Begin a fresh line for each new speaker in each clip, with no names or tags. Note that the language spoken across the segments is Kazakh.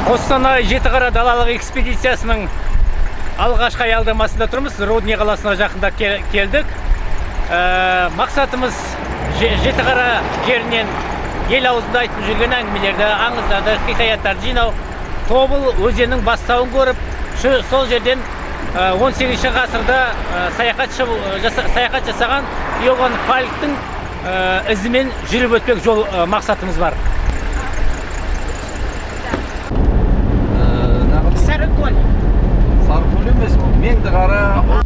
Қостанай Жетіқара далалық экспедициясының алғашқы аялдамасында тұрмыз. Рудный қаласына жақында келдік. Мақсатымыз Жетіқара жерінен ел аузында айтып жүрген әңгімелерді, аңыздарды, хикаяттарды жинау. Тобыл өзенінің бастауын көріп, сол жерден 18 ғасырда саяхат жасаған Иоганн Фальктің ізімен жүріп өтпек жол мақсатымыз бар.
Сарыкөл.
Сарыкөл емес, ол Меңдіқара.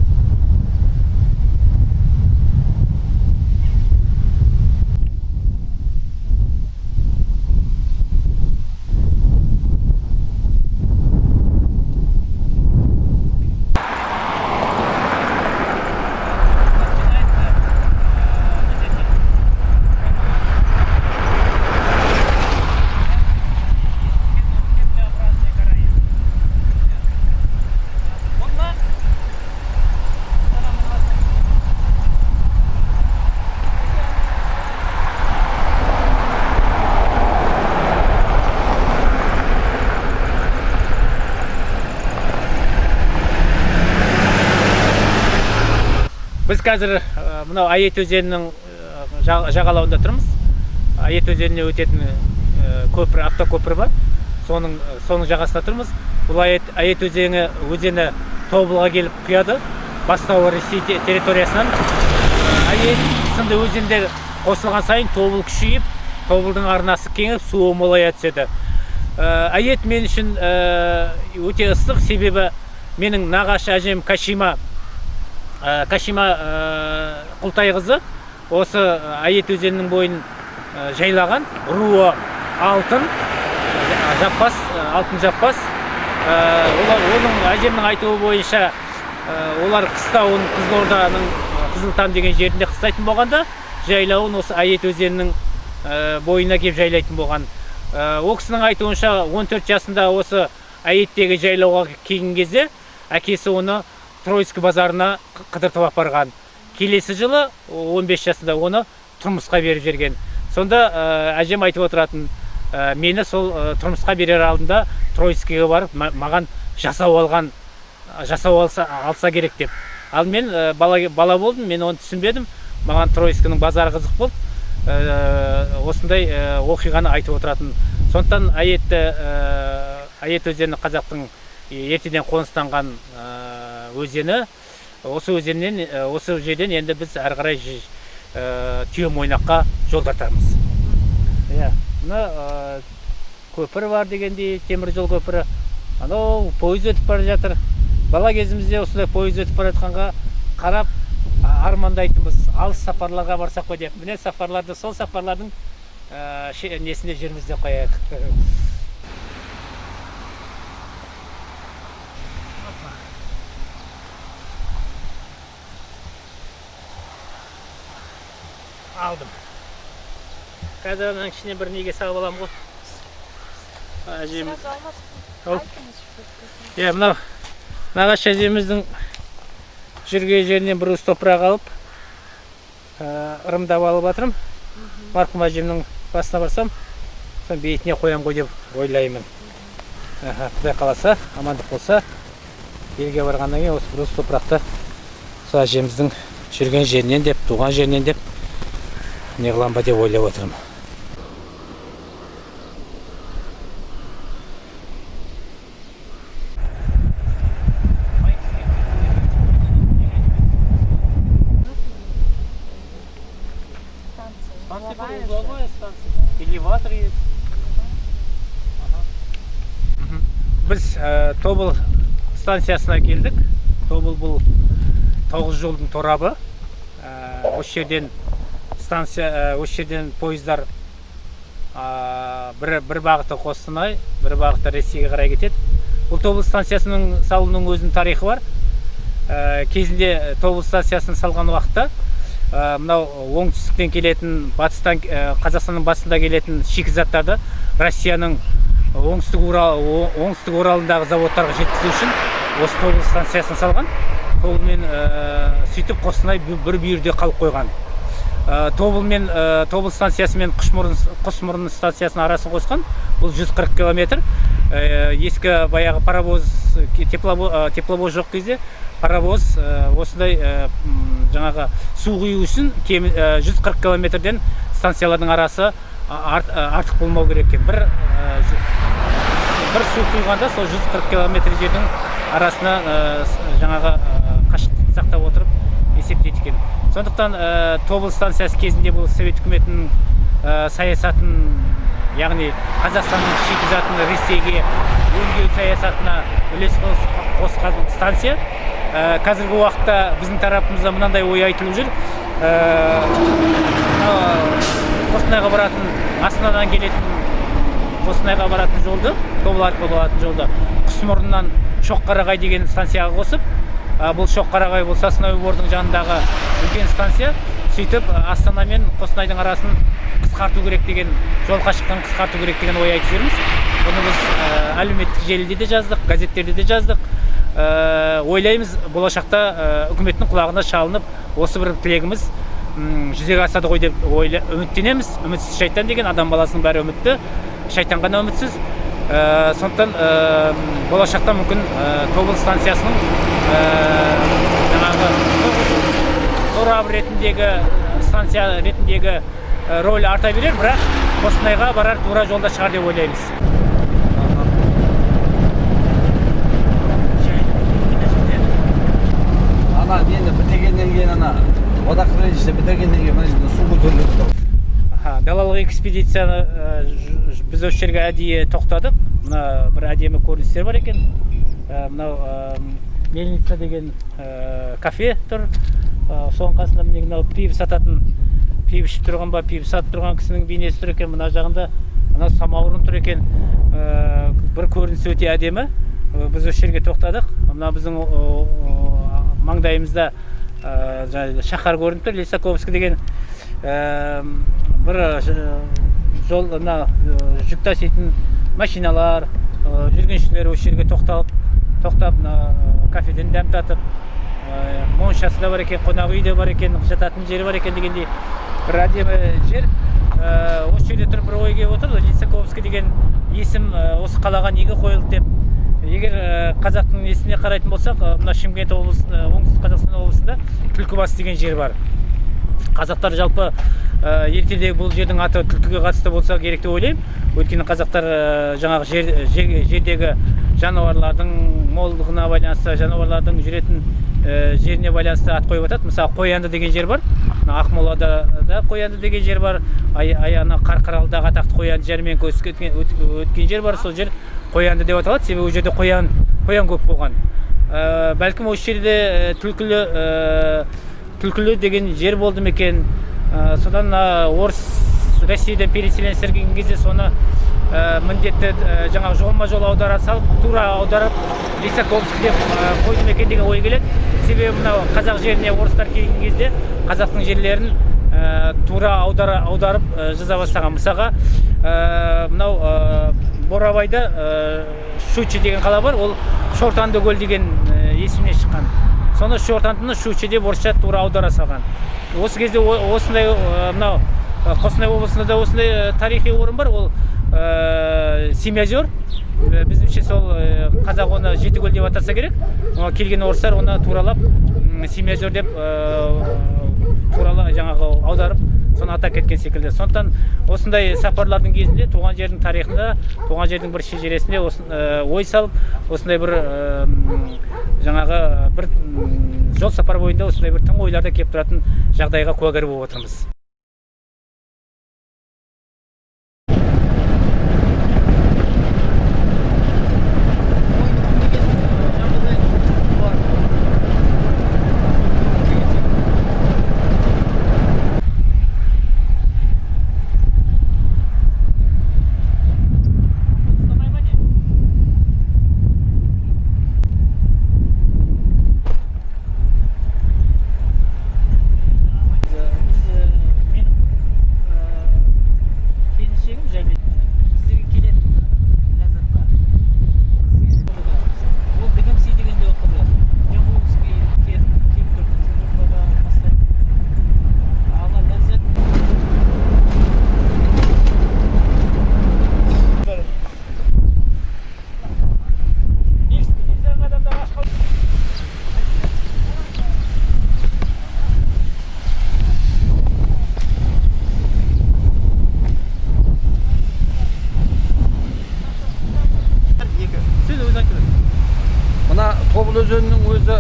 Біз қазір мынау Аят өзенінің жағалауында тұрмыз. Аят өзеніне өтетін көпір, автокөпір бар. Соның жағасында тұрмыз. Бұл Аят өзені Тобылға келіп құяды. Бастауы Ресей территориясынан. Аят сынды өзендер қосылған сайын Тобыл күшейіп, Тобылдың арнасы кеңіп, суы молая түседі. Аят мен үшін өте ыстық, себебі менің нағашы әжем Кашима Құлтайқызы осы Аят өзенінің бойын жайлаған, руы алтын жаппас, алтын жаппас. Оның әжемнің айтуы бойынша, олар қыстауын Қызылорданың Қызылтам деген жерінде қыстайтын болғанда, жайлауын осы Аят өзенінің бойына келіп жайлайтын болған. Ол кісінің айтуынша 14 жасында осы Аяттегі жайлауға келген кезде әкесі оны Троицкий базарына қыдыртып апарған. Келесі жылы 15 жасында оны тұрмысқа беріп жіберген. Сонда әжем айтып отыратын, мені сол тұрмысқа берер алдында Троицкийге барып маған жасау алған, жасау алса керек деп. Ал мен бала болдым, мен оны түсінбедім. Маған Троицкінің базары қызық болды. Осындай оқиғаны айтып отыратын. Сондықтан Аят өзені қазақтың ертеден қоныстанған өзені. Осы өзеннен, осы жерден енді біз әрі қарай Түйемойнаққа жол тартамыз. Иә, мына көпір бар дегендей, темір жол көпірі. Анау пойыз өтіп бара жатыр. Бала кезімізде осындай пойыз өтіп бара жатқанға қарап армандайтынбыз. Алыс сапарларға барсақ қой деп. Міне сапарларды, сол сапарлардың несінде жүрміз деп қояйық. Алдым. Қазір ананың ішіне бір неге салып аламын ғой. Әжем. Ау. Иә, мынау нағашы әжеміздің жүрген жерінен бір уыс топырақ алып, ырымдап алып жатырмын. Марқұм әжемнің басына барсам, соны бейітіне қоям ғой деп ойлаймын. Аха, Құдай қаласа, амандық болса, елге барғаннан кейін осы бір уыс топырақты сол әжеміздің жүрген жерінен деп, туған жерінен деп не қылам ба деп ойлап отырмын. Станция узловая станция. Элеватор есть. Біз Тобыл станциясына келдік. Тобыл бұл 9 жолдың торабы. Осы жерден станция, осы жерден пойыздар, бір бағыты Қостанай, бір бағыты Ресейге қарай кетеді. Бұл Тобыл станциясының салынуының өзінің тарихы бар. Кезінде Тобыл станциясын салған уақытта, мынау оңтүстіктен келетін, батыстан, Қазақстанның батысында келетін шикізаттарды Россияның оңтүстік Уралындағы заводтарға жеткізу үшін осы Тобыл станциясын салған. Тобылмен, сөйтіп Қостанай бір бүйірде қалып қойған. Тобыл станциясы мен Құсмұрын станциясының арасын қосқан, бұл 140 километр. Ескі баяғы паровоз, тепловоз жоқ кезде паровоз осындай жаңағы су құю үшін кем 140 километрден станциялардың арасы артық болмау керек екен. Бір су құйғанда сол 140 километр жердің арасына жаңағы қашықтықты сақтап отырып есептейді екен. Сондықтан Тобыл станциясы кезінде бұл Совет үкіметінің саясатын, яғни Қазақстанның шикізатын Ресейге өңдеу саясатына үлес қосқан станция. Қазіргі уақытта біздің тарапымызда мынандай ой айтылып жүр. Қостанайға баратын, Астанадан келетін Қостанайға баратын жолды, Тобыл арқылы баратын жолды Құсмұрыннан Шоққарағай деген станцияға қосып, бұл Шоққарағай бұл Сосновый Бордың жанындағы үлкен станция. Сөйтіп Астана мен Қостанайдың арасын қысқарту керек деген, жол қашықтығын қысқарту керек деген ой айтып жүрміз. Бұны біз әлеуметтік желіде де жаздық, газеттерде де жаздық. Ойлаймыз, болашақта үкіметтің құлағына шалынып, осы бір тілегіміз жүзеге асады ғой деп үміттенеміз. Үмітсіз шайтан деген, адам баласының бәрі үмітті, шайтан ғана үмітсіз. Сондықтан болашақта мүмкін Тобыл станциясының жаңағы торап ретіндегі, станция ретіндегі рөлі арта берер, бірақ Қостанайға барар тура жолда шығар деп ойлаймыз.
Ана нені бітіргеннен кейін, ана водохранилище бітіргеннен кейін мына жерде су көтеріледі ғой.
Аха, далалық экспедицияны біз осы жерге әдейі тоқтадық. Мына бір әдемі көріністер бар екен. Мынау Мельница деген кафе тұр. Соның қасында міне мынау пиво сататын, пиво ішіп тұрған ба, пиво сатып тұрған кісінің бейнесі тұр екен. Мына жағында мына самаурын тұр екен. Бір көрінісі өте әдемі. Біз осы жерге тоқтадық. Мына біздің маңдайымызда жаңағы шаһар көрініп тұр, Лисаковск деген. Бір жол, мына жүк таситын машиналар, жүргіншілер осы жерге тоқтап, мына кафеден дәм татып, моншасы да бар екен, қонақ үй де бар екен, жататын жері бар екен дегендей бір әдемі жер. Осы жерде тұрып бір ой келіп отыр, Лисаковск деген есім осы қалаға неге қойылды деп. Егер қазақтың есіне қарайтын болсақ, мына Шымкент облысы, Оңтүстік Қазақстан облысында Түлкібас деген жер бар. Қазақтар жалпы ертеде бұл жердің аты түлкіге қатысты болса керек деп ойлаймын. Өйткені қазақтар жаңағы жердегі жануарлардың молдығына байланысты, жануарлардың жүретін жеріне байланысты ат қойып жатады. Мысалы, Қоянды деген жер бар. Мына Ақмолада да Қоянды деген жер бар. Ана Қарқаралыдағы атақты Қоянды жәрмеңкесі өткен жер бар. Сол жер Қоянды деп аталады. Себебі ол жерде қоян көп болған. Бәлкім осы жерде Түлкілі деген жер болды ма екен? Содан орыс Россиядан переселенецтер келген кезде соны міндетті жаңағы жолма-жол аудара салып, тура аударып Лисаковск деп қойды ма екен деген ой келеді. Себебі мынау қазақ жеріне орыстар келген кезде қазақтың жерлерін тура аударып жаза бастаған. Мысалға, мынау Бурабайда Щучье деген қала бар, ол Шортанды көл деген есімнен шыққан. Соны Шортандыны Щучье деп орысша тура аудара салған. Осы кезде осындай мынау Қостанай облысында да осындай тарихи орын бар, ол Семиозер. Біздіңше сол қазақ оны Жетікөл деп атаса керек. Оған келген орыстар оны туралап, Семиозер деп туралы жаңағы аударып соны атап кеткен секілді. Сондықтан осындай сапарлардың кезінде туған жердің тарихында, туған жердің бір шежіресінде ой салып, осындай бір жаңағы бір жол сапар бойында осындай бір тың ойларда келіп тұратын жағдайға куәгер болып отырмыз.
Тобыл өзенінің өзі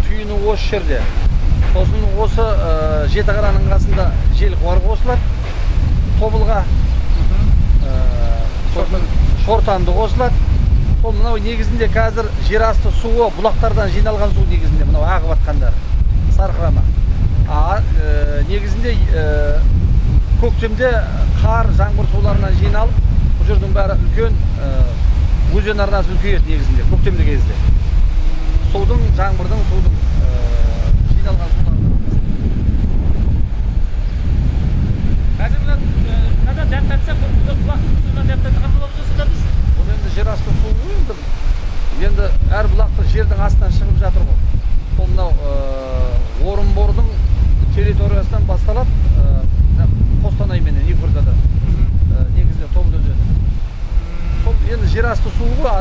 түйіні осы жерде. Сосын осы Жетіқараның қасында Желқуар қосылады Тобылға. Сосын Шортанды қосылады. Сол мынау негізінде қазір жер асты суы, бұлақтардан жиналған су негізінде мынау ағып жатқандар сарқырама. Негізінде көктемде қар, жаңбыр суларынан жиналып, бұл жердің бәрі үлкен өзен арнасы үлкейеді негізінде көктемде кезде. Судың, жаңбырдың, судың жиналған суларынан.
Қазір мына мынадан дәм татсақ, бұл бұлақтың суынан дәм татқан боламыз осында біз.
Бұл енді жер асты суы ғой енді. Енді әр бұлақты жердің астынан шығып жатыр ғой. Сол мынау Орынбордың территориясынан басталады, Қостанай менен екі ортада. Негізінде Тобыл өзені. Сол енді жер асты суы ғой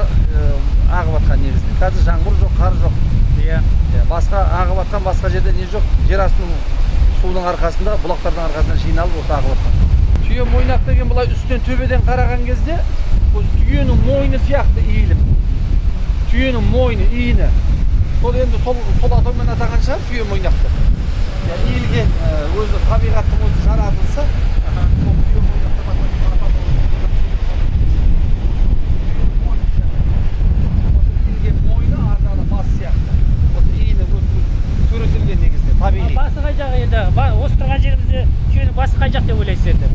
ағып жатқан негізінде. Қазір жаңбыр жоқ, қар жоқ.
Иә.
Иә, басқа ағып жатқан басқа жерде не жоқ. Жер астының суының арқасында, бұлақтардың арқасында жиналып осы ағып жатқан су. Түйе мойнақ деген былай үстінен, төбеден қараған кезде осы түйенің мойны сияқты иіліп. Түйенің мойны, иіні. Сол енді сол атаумен атаған шығар түйе мойнақ деп. Я, иілген өзі табиғаттың өзі жаратылысы. Сол түйе мойнақ деп аталған. Түйенің мойны сияқты. Осы иілген мойны ар жағында бас сияқты. Осы иіні өзі суреттелген негізінде табиғи.
Басы қай жағы енді? Осы тұрған жерімізде түйенің басы қай жақ деп ойлайсыз енді?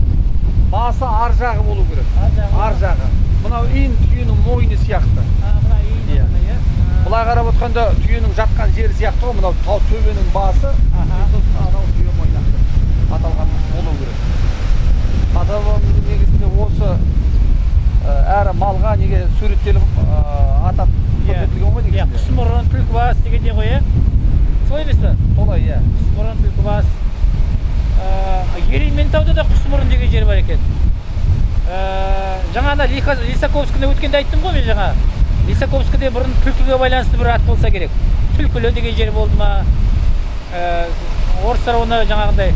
Басы ар жағы болу керек.
Ар жағы.
Ар жағы. Мынау иін түйенің мойны сияқты.
Мына иін.
Иә.
Мына, иә.
Былай қарап отқанда түйенің жатқан жері сияқты ғой, мынау тау төбенің басы. Анау түйе мойнақ деп аталған болу керек. Ата бабамыздың негізінде осы әрі малға неге суреттеліп атап көрсетілген ғой
Иә,
негізінде.
Құсмұрын, түлкібас дегендей ғой, иә? Солай емес пе?
Солай, иә.
Құсмұрын, түлкібас. Ерейментауда да Құсмұрын деген жер бар екен. Жаңа ана Лисаковскіні өткенде айттым ғой мен жаңа. Лисаковскіде бұрын түлкіге байланысты бір ат болса керек. Түлкілі деген жер болды ма? Орыстар оны жаңағындай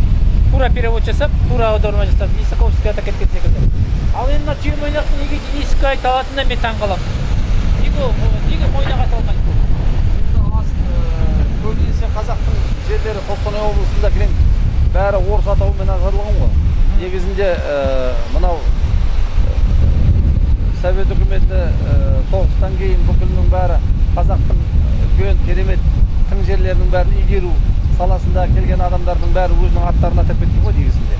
тура перевод жасап, тура аударма жасап, Лисаковский атап кеткен секілді. Ал енді мына түйе мойнақтың неге ескі айталатынына мен таң қаламын. Неге ол, неге мойнақ аталмайды бұл?
Енді көбінесе қазақтың жерлері Қостанай облысында кілең бәрі орыс атауымен аталған ғой. Негізінде мынау Совет үкіметі соғыстан кейін бүкілінің бәрі қазақтың үлкен керемет тың жерлерінің бәрін игеру саласында келген адамдардың бәрі өзінің аттарын атап кеткен ғой негізінде.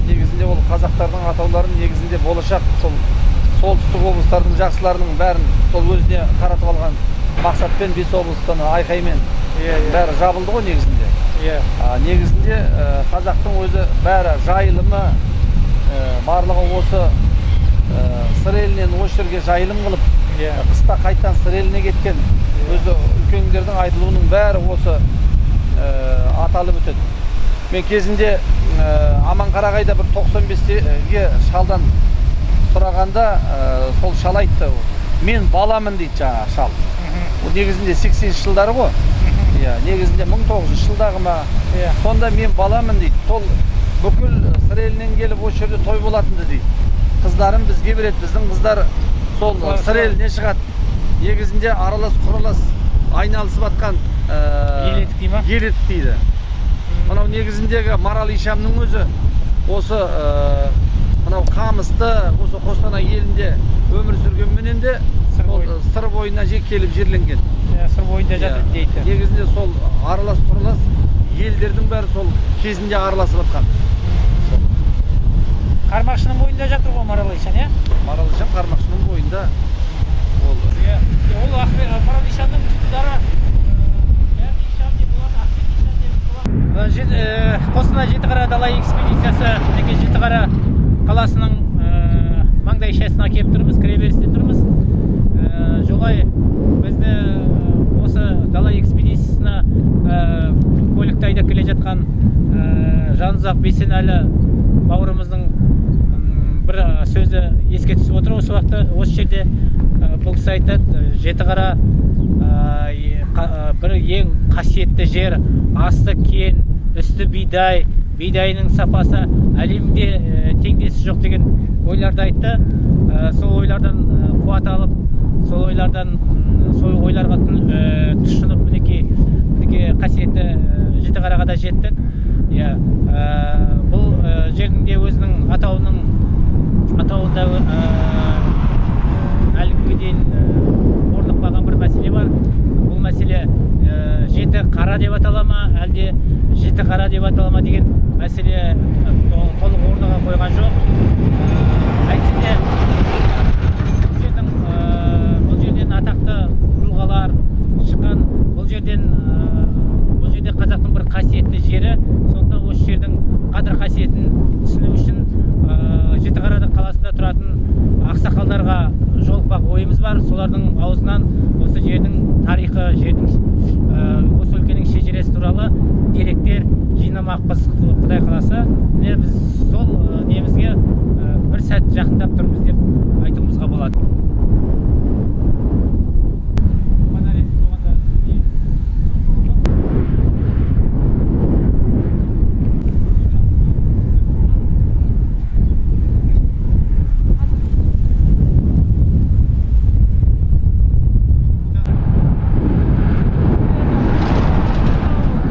Негізінде ол қазақтардың атауларын негізінде болашақ сол солтүстік облыстардың жақсыларының бәрін сол өзіне қаратып алған мақсатпен 5 облыстан айқаймен бәрі жабылды ғой негізінде. Негізінде қазақтың өзі бәрі жайылымы, барлығы осы Сыр елінен осы жерге жайылым қылып, қыста қайтадан Сыр еліне кеткен. Өзі үлкендердің айтылуының бәрі осы аталып өтеді. Мен кезінде Аманқарағайда бір 95-ге шалдан сұрағанда, сол шал айтты, мен баламын дейді жаңағы шал. Ол негізінде 80-ші жылдары ғой. Иә, негізінде 1900 жылдағы ма? Сонда мен баламын дейді. Сол бүкіл Сыр елінен келіп осы жерде той болатынды дейді. Қыздарым бізге береді, біздің қыздар сол Сыр еліне шығады. Негізінде аралас құралас айналысып атқан,
Ел етік дей ма?
Ел етік дейді. Мынау негізіндегі Марал ишанның өзі осы мынау Қамысты, осы Қостанай елінде өмір сүргенменен де
Сыр
сол
бойы.
Сыр бойына жек келіп жерленген.
Иә, Сыр бойында жатыр дейді.
Негізінде сол аралас құралас елдердің бәрі сол кезінде араласып атқан.
Қармақшының бойында жатыр ғой Марал ишан, иә?
Марал ишан Қармақшының бойында болды.
Иә, ол Ахмет Марал ишанның тұқымдары, бәрі ишан деп болады, Ахмет ишан деп болады. Қостанай Жетіқара дала экспедициясы мінекей Жетіқара қаласының маңдайшасына келіп тұрмыз, кіреберісте тұрмыз. Жолай бізді осы дала экспедициясына көлікті айдап келе жатқан Жанұзақ Бейсенәлі бауырымыздың бір сөзі еске түсіп отыр осы уақытта, осы жерде. Бұл кісі айтады, Жетіқара бір ең қасиетті жер, асты кен, үсті бидай, бидайының сапасы әлемде теңдесі жоқ деген ойларды айтты. Сол ойлардан қуат алып, сол ойлардан, сол ойлар ойларға тұшынып, мінекей, қасиетті Жітіқараға да жеттік. Иә, бұл жердің де өзінің атауында әлі күнге дейін орнықпаған бір мәселе бар. Бұл мәселе жеті қара деп атала ма, әлде жеті қара деп атала ма деген мәселе толық орныға қойған жоқ. Әйтсе де бұл жерден атақты тұлғалар шыққан, бұл жерде қазақтың бір қасиетті жері. Сондықтан осы жердің қадір қасиетін түсіну үшін Жітіқара қаласында тұратын ақсақалдарға жолықпақ ойымыз бар. Солардың аузынан осы жердің тарихы, жердің осы өлкенің шежіресі туралы деректер жинамақпыз, құдай қаласа. Міне, біз сол немізге бір сәт жақындап тұрмыз деп айтуымызға болады. Фонарь болғанда не?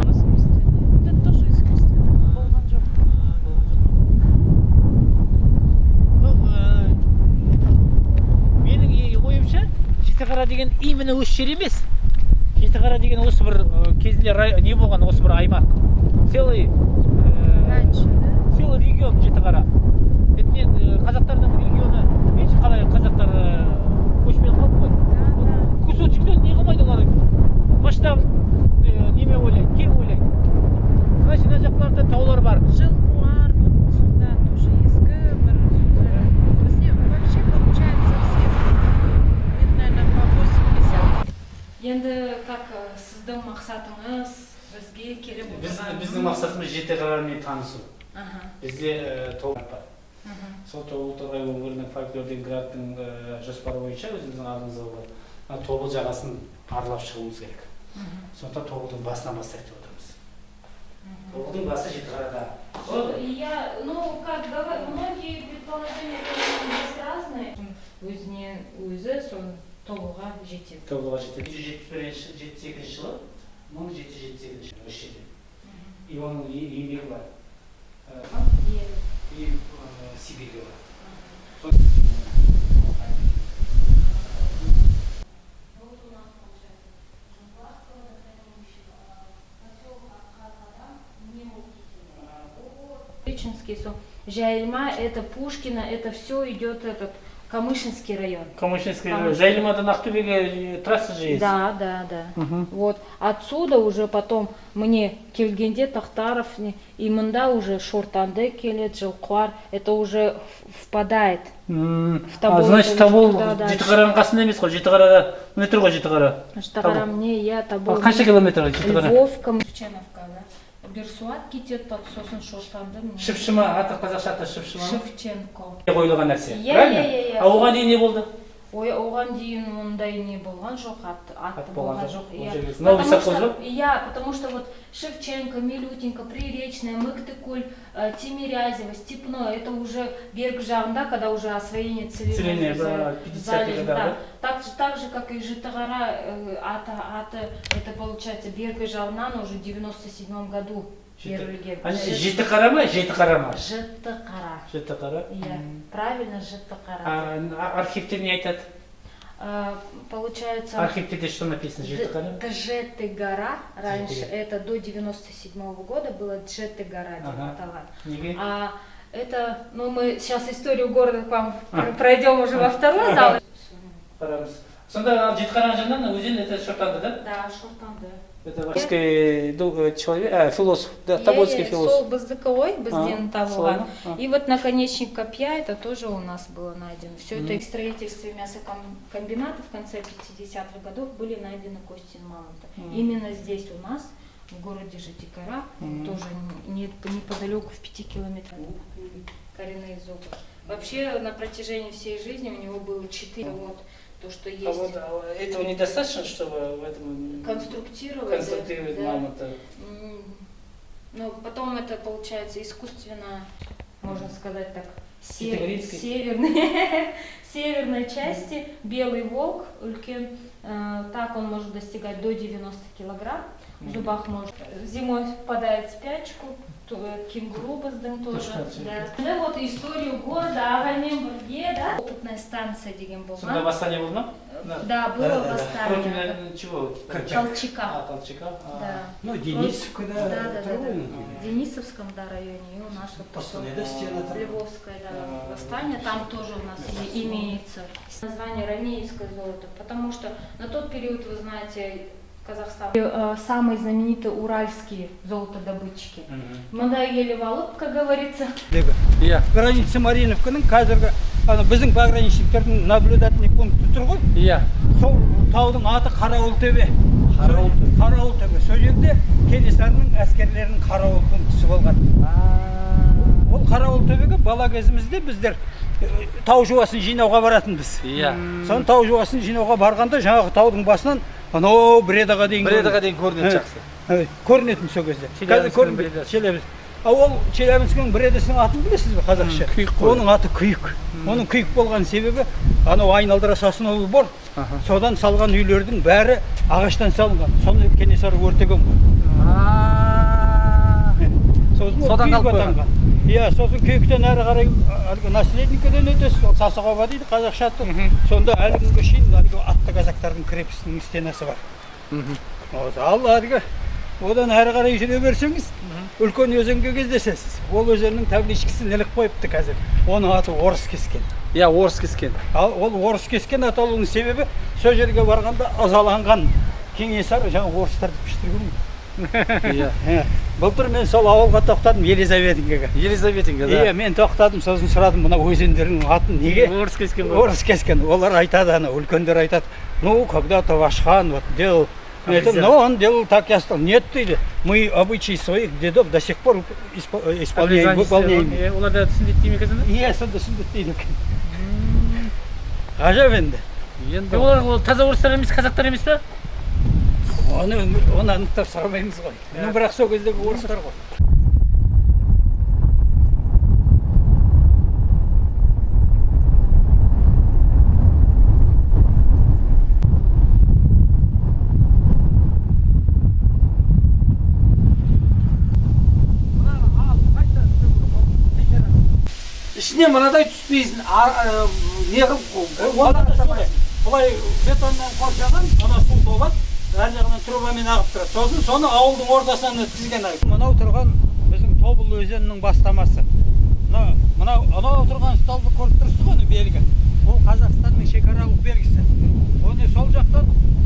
Искусственный. Вот это тоже искусственный. Болған жоқ.
Ну, менің ойымша, Жітіқара деген именно осы жер емес. Жітіқара деген осы бір кезінде не болған, осы бір аймақ, целый
Раньше, да?
целый регион Жітіқара. Это не қазақтардың регионы. Видишь, қалай қазақтар көшпелі халық қой.
Да.
Кусочектен не қылмайды олар, масштаб неме ойлайды, кең ойлайды. Значит, мына жақтарда таулар бар.
Жылқуар, вот сюда тоже ескі бір жер. Бізде вообще получается все лет, наверное, по 80.
Енді как сіздің мақсатыңыз бізге келіп отырған?
Біздің мақсатымыз Жетіқарамен танысу. Бізде тобыл бар. Сол Тобыл Торғай өңірінің фольклор градтың жоспары бойынша өзіміздің алдымызда болған мына Тобыл жағасын аралап шығуымыз керек. Сондықтан Тобылдың басынан бастайық деп отырмыз. Тобылдың басы Жетіқарада болады.
Я, ну, как говорю, многие предположения, конечно, есть разные. Өзінен өзі сол Тобылға жетеді.
Тобылға жетеді. 171-ші, 72-жылы, 1772 осы жерде. И оның еңбегі бар. И Сибирьге бар.
Вот у нас получается Жумбахского водохранилище, поселок Арқарада, Речинский, Жайылма, это Пушкина, это все идет этот Камышинский район.
Камышинский.
Камышинский.
Жайылмадан Ақтөбеге трасса же есть.
Да. Вот отсюда уже потом міне келгенде Тоқтаров и мында уже Шортанды келеді, Жылқуар, это уже впадает. В Тобол.
А, значит,
это
Тобол
уже туда дальше.
Жетіқараның қасында емес қой. Жетіқарада міне тұр ғой Жетіқара.
Жетіқара міне, иә, Тобол.
Қанша километр Жетіқара?
Львовка, Шевченовка, да. Берсуат кетеді, сосын Шортанды. Міне.
Шипшыма аты, қазақша аты Шипшыма ма?
Шевченко.
Қойылған нәрсе.
Иә,
Правильно?
иә.
А оған дейін не болды?
Ой, оған дейін ондай не болған жоқ, ат,
Ат болған
болған
жоқ.
жоқ.
Ол
Иә.
жерде новый
Потому
совхоз
что-
ба?
Иә, потому что вот Шевченко, Милютинка, Приречная, Мықтыкуль, Тимирязево, Степное, это уже бергі жағында, когда уже освоение целины.
Целины, да, 50-х годах, да?
Так же, как и Житігара, аты, это получается бергі жағынан уже в 97 году берілген.
А Жетіқара ма, Жетіқара ма?
Жітіқара.
Жетіқара.
Иә, правильно, Жітіқара.
А архивте не айтады?
Получается,
Архивте что написано? Жетіқара?
Джеты-гора раньше,
Джеты.
это до 97 года было Джеты-гора деп аталған.
Неге?
А это, ну, мы сейчас историю города к вам пройдем уже во второй зал.
Қарамыз. Сонда Жетіқара жағынан өзен, это Шортанды, да?
Да, Шортанды.
Это человек, философ, да, тобольский философ.
Сол біздікі ғой, бізден
А,
табылған.
солай ма? А.
И вот наконечник копья, это тоже у нас было найдено. Все это в строительстве мясокомбината в конце 50-х годов были найдены кости мамонта. Именно здесь у нас, в городе Житикара, тоже неподалеку, в 5 километрах. Коренные зубы. Вообще на протяжении всей жизни у него было четыре. Вот то, что есть.
А вот этого недостаточно, чтобы в этом
Конструктировать.
Конструктировать
да.
мамонта?
Ну, потом это получается искусственно, можно сказать так, Северной, северной части. Белый волк, үлкен, так он может достигать до 90 килограмм. В зубах может. Зимой впадает в спячку, кенгуру біздің тоже. Да. Да, вот историю города ағаймен бірге, да? Опытная станция деген
Сонда
болған.
Восстание болды ма?
Да, было
Против
восстание.
Чего?
Колчака.
А, Колчака. А.
Да.
Ну, Денисовка, да,
Да. В Денисовском, да, районе. И у нас вот
Постоянно стена там.
Львовское, да, восстание, там тоже у нас имеется название Рамеевское золото, потому что на тот период, вы знаете, Казахстан самые знаменитые уральские золотодобытчики. Мында келіп алып, как говорится.
Иә.
Граница Мариновканың қазіргі ана біздің пограничниктердің наблюдательный пункті тұр ғой.
Иә.
Сол таудың аты Қарауылтөбе.
Қарауылтөбе.
Қарауылтөбе. Сол жерде Кенесарының әскерлерінің қарауыл пунктісі болған. Ол Қарауылтөбеге бала кезімізде біздер тау жуасын жинауға баратынбыз.
Иә.
Соны тау жуасын жинауға барғанда жаңағы таудың басынан анау Бредаға дейін
Бредаға дейін көрінеді жақсы.
Көрінетін сол кезде. Қазір
Челябинскінің
көрінбейді.
Бредасы.
Челябинск. А ол Челябинскінің Бредасының атын білесіз бе қазақша?
Күйік қой.
Оның аты Күйік. Оның Күйік болған себебі анау айналдыра сосновый бор. Содан салған үйлердің бәрі ағаштан салынған. Соны Кенесары өртеген ғой. Сосын ол
Содан
Күйік
қалып қойған.
атанған. Иә, сосын Күйіктен әрі қарай әлгі Наследникіден өтесіз, ол Сасықоба дейді қазақша аты. Сонда әлі күнге шейін әлгі атты казактардың крепостінің стенасы бар. Вот, ал әлгі одан әрі қарай жүре берсеңіз, үлкен өзенге кездесесіз. Ол өзеннің табличкасын іліп қойыпты қазір. Оның аты Орыс кескен.
Иә, Орыс кескен.
Ал ол Орыс кескен аталуының себебі сол жерге барғанда ызаланған Кенесары жаңа орыстарды піштірген ғой.
Иә.
Былтыр мен сол ауылға тоқтадым, Елизаветинкаға.
Елизаветинка, да.
Иә, мен тоқтадым, сосын сұрадым, мына өзендердің атын неге
Орыс кескен ғой.
Орыс кескен. Олар айтады, ана үлкендер айтады. Ну, когда-то ваш хан вот делал. Это, но он делал так, я сказал, нет, дейді, мы обычаи своих дедов до сих пор исполняем, выполняем.
Иә, олар да сүндет дей ме екен сонда?
Иә, сонда сүндет дейді екен. Ғажап енді.
Енді
Олар ол таза орыстар емес, қазақтар емес па?
Оны анықтап сұрамаймыз ғой. Ну, бірақ сол кездегі орыстар ғой.
Ішіне мынадай түспейсің, не қылып
Онда да солай. Былай бетоннан қоршаған, ана су толады, әр жағынан трубамен ағып тұрады. Сосын соны ауылдың ортасынан өткізген. Мынау тұрған біздің Тобыл өзенінің бастамасы. Мынау анау тұрған столбы көріп тұрсыз ғой, белгі. Ол Қазақстанның шекаралық белгісі. Оны сол жақтан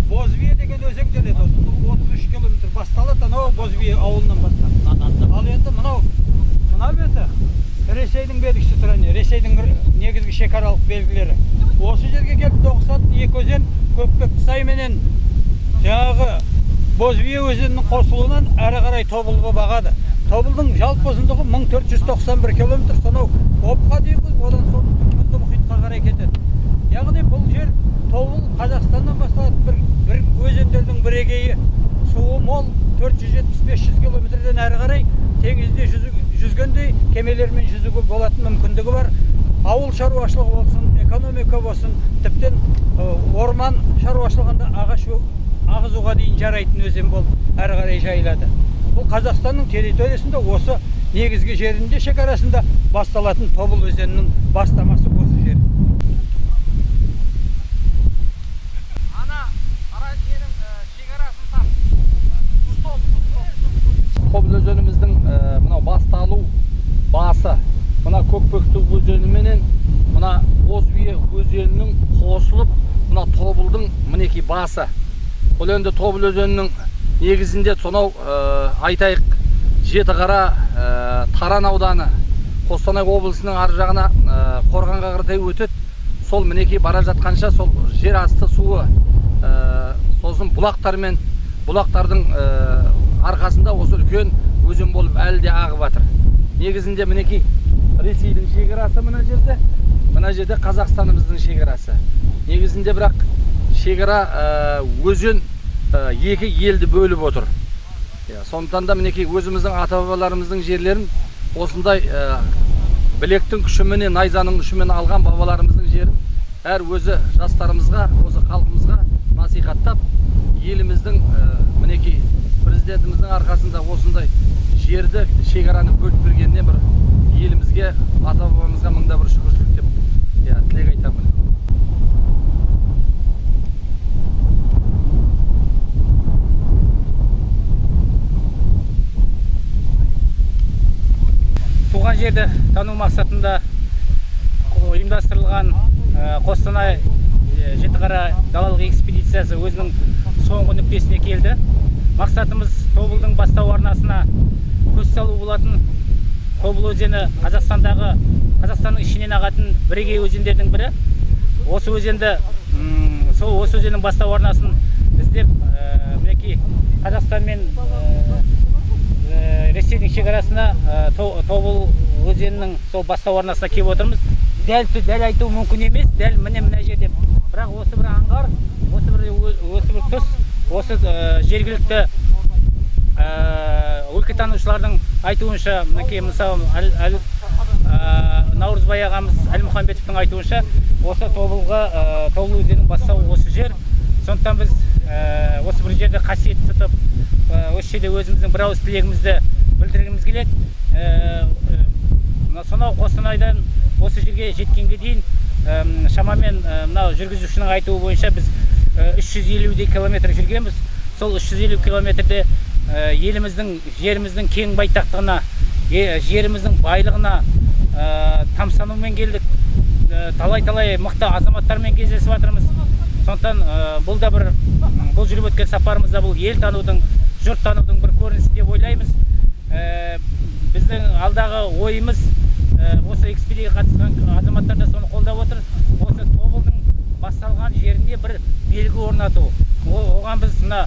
Бозбие деген өзен келеді. 33 километр басталады, анау Бозбие ауылынан бастап. Ал енді мынау мына беті Ресейдің белгісі тұр, әне, Ресейдің негізгі шекаралық белгілері. Осы жерге келіп тоғысатын екі өзен Көкпекті сай менен жаңағы Бозбие өзенінің қосылуынан әрі қарай Тобыл болып ағады. Тобылдың жалпы ұзындығы 1491 километр, сонау Обқа дейін, одан солтүстік Мұзды мұхитқа қарай кетеді. Яғни бұл жер Тобыл Қазақстаннан басталатын бір өзендердің бірегейі. Суы мол, 470-500 километрден әрі қарай теңізде жүзгендей кемелермен жүзуге болатын мүмкіндігі бар. Ауыл шаруашылығы болсын, экономика болсын, тіптен орман шаруашылығында ағаш ағызуға дейін жарайтын өзен болып әрі қарай жайылады. Бұл Қазақстанның территориясында осы негізгі жерінде шекарасында басталатын Тобыл өзенінің бастамасы осы жер.
Ана ара ненің шекарасын тап. Тобыл өзеніміздің мынау басталу басы мына Көкпекті өзеніменен мына Бозбие өзенінің қосылып мына Тобылдың мінекей басы. Бұл енді Тобыл өзенінің негізінде сонау айтайық Жетіқара, Таран ауданы, Қостанай облысының ар жағына, Қорғанға қаратай өтеді. Сол мінекей бара жатқанша сол жер асты суы, сосын бұлақтармен, бұлақтардың арқасында осы үлкен өзен болып әлі де ағып жатыр. Негізінде мінекей Ресейдің шекарасы мына жерде, мына жерде Қазақстанымыздың шекарасы. Негізінде бірақ шекара, өзен екі елді бөліп отыр. Сондықтан да мінекей өзіміздің ата-бабаларымыздың жерлерін осындай Білектің күшіменен, найзаның ұшымен алған бабаларымыздың жерін әр өзі жастарымызға, осы халқымызға насихаттап, еліміздің мінекей президентіміздің арқасында осындай жерді, шекараны бөліп бергеніне бір елімізге, ата бабамызға мыңда бір шүкіршілік деп, иә, тілек айтамын.
Туған жерді тану мақсатында ұйымдастырылған Қостанай Жетіқара далалық экспедициясы өзінің соңғы нүктесіне келді. Мақсатымыз Тобылдың бастау арнасына көз салу болатын. Тобыл өзені Қазақстанның ішінен ағатын бірегей өзендердің бірі. Осы өзенді, сол осы өзеннің бастау арнасын іздеп, мінекей Қазақстан мен Ресейдің шекарасына, Тобыл өзенінің сол бастау арнасына келіп отырмыз. Дәл айту мүмкін емес, дәл міне мына жерде. Бірақ осы бір аңғар, осы бір тұс, осы жергілікті өлкетанушылардың айтуынша, мінекей мысалы Наурызбай ағамыз Әлмұханбетовтің айтуынша, осы Тобыл өзенінің бастауы осы жер. Сондықтан біз осы бір жерді қасиет тұтып, осы жерде өзіміздің бір ауыз тілегімізді білдіргіміз келеді. Мына сонау Қостанайдан осы жерге жеткенге дейін, шамамен, мынау жүргізушінің айтуы бойынша біз 350 километр жүргенбіз. Сол 350 километрде еліміздің, жеріміздің кең байтақтығына, жеріміздің байлығына тамсанумен келдік. Талай-талай мықты азаматтармен кездесіп жатырмыз. Сондықтан бұл да бір, бұл жүріп өткен сапарымызда бұл ел танудың, жұрт танудың бір көрінісі деп ойлаймыз. Біздің алдағы ойымыз, осы экспедицияға қатысқан азаматтар да соны қолдап отыр. Осы Тобылдың басталған жеріне бір белгі орнату. Оған біз мына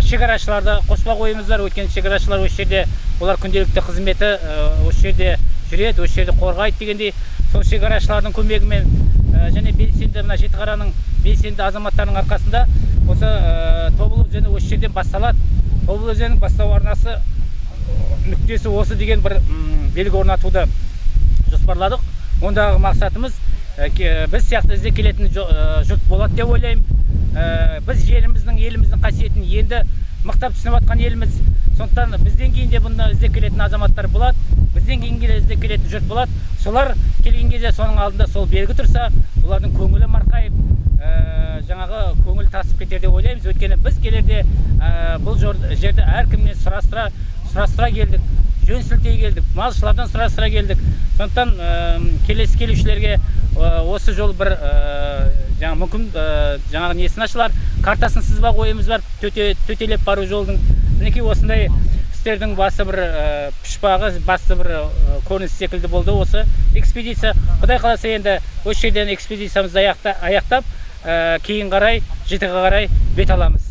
шекарашыларды қоспақ ойымыз бар. Өйткені шекарашылар осы жерде, олар күнделікті қызметі, осы жерде жүреді, осы жерде қорғайды дегендей. Сол шекарашылардың көмегімен, және белсенді мына Жетіқараның белсенді азаматтарының арқасында осы Тобыл өзені осы жерден басталады. Тобыл өзенінің бастау арнасы нүктесі осы деген бір белгі орнатуды жоспарладық. Ондағы мақсатымыз, біз сияқты іздеп келетін жұрт болады деп ойлаймын. Біз жеріміздің, еліміздің қасиетін енді мықтап түсініп жатқан елміз. Сондықтан бізден кейін де бұны іздеп келетін азаматтар болады, бізден кейін де іздеп келетін жұрт болады. Солар келген кезде соның алдында сол белгі тұрса, олардың көңілі марқайып, жаңағы көңіл тасып кетер деп ойлаймыз. Өйткені біз келерде, бұл жерді әркімнен сұрастыра келдік, жөн сілтей келдік, малшылардан сұрастыра келдік. Сондықтан келесі келушілерге осы жол бір, жаңа мүмкін, жаңағы несін ашылар, картасын сызбақ ойымыз бар, төтелеп бару жолдың. Мінекей осындай істердің басы бір, пұшпағы, басты бір, көрініс секілді болды осы экспедиция. Құдай қаласа, енді осы жерден экспедициямызды аяқтап, кейін қарай, Жетіге қарай бет аламыз.